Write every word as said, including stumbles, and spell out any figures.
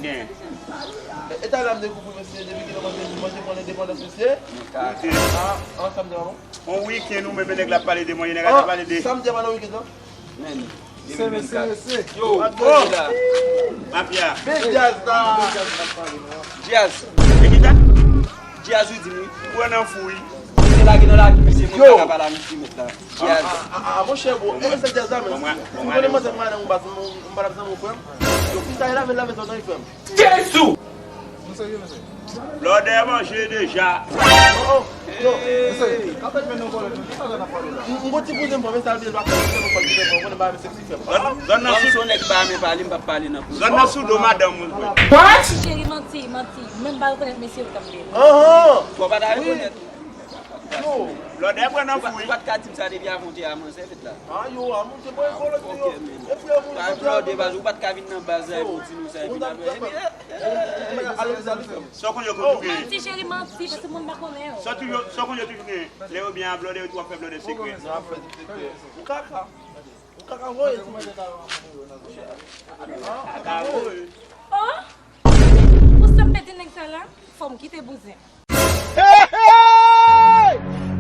Gen. E talè a m dekouvri mesye, depi ki lè manje, manje pran lendepandans mesye. Mwen ka. An, an, sa m di a bon? On wikenn ou menm nèg la ap pale de manje, nèg la ap pale de. Sa m di a pa nan wikenn nan? Men, se mesye, mesye. Yo, oh! Mafya. Men djaz la. Djaz. E ki dat? Djaz ou di m wi. Ou pran nan fou wi. Misye lage nan lari misye, moun pa ka pale a misye mèt la. Djaz. A, a, a, monchè, bro, e se djaz la, men. Ou konnen manzè m pa nan yon baz, m pa t ap zanmi w, frè m. Yo, freestyle la, men lave zòn nan, frè m. Jezi! Nou serye, mesye. Blòdè manje deja. Oh, oh, yo. Mesye, apèl men nou vòlè, men ki sa zòn ap pale la? M, m gon ti kouzen m pran, men sa l di l pa fè, se nou fè l, ou konnen bagay men seksi, frè m. Zòn, zòn nan sou. Kòm se yon nèg pa renmen pale, m p ap pale nan pou. Zòn nan sou do madanm ou, frè. Ti cheri manti, manti. Menm pa rekonèt mesye yo k ap vini. Ahan. Fò w pa ta rekonèt. Yo. Blòdè pran nan fou wi. Ou pa t ka di m sa depi avan w te a manzè fèt la. A yo, a monte bon e vòlè yo. E frè moun. Pa blòdè baz, ou pa t ka vin nan baz la epi w di nou sa epi n ap. Sa w konn yo toujou gen. Manti cheri manti, paske moun pa konnen yo. Sa w toujou, sa w konn yo toujou gen. Lè yo byen a blòdè, yo tou ap fè blòdè sekrè. Ou kaka. Ou kaka voye. Kaka voye. Oh! Pou sa m pèdi nèg sa la, fò m kite bouzen. Hey, hey!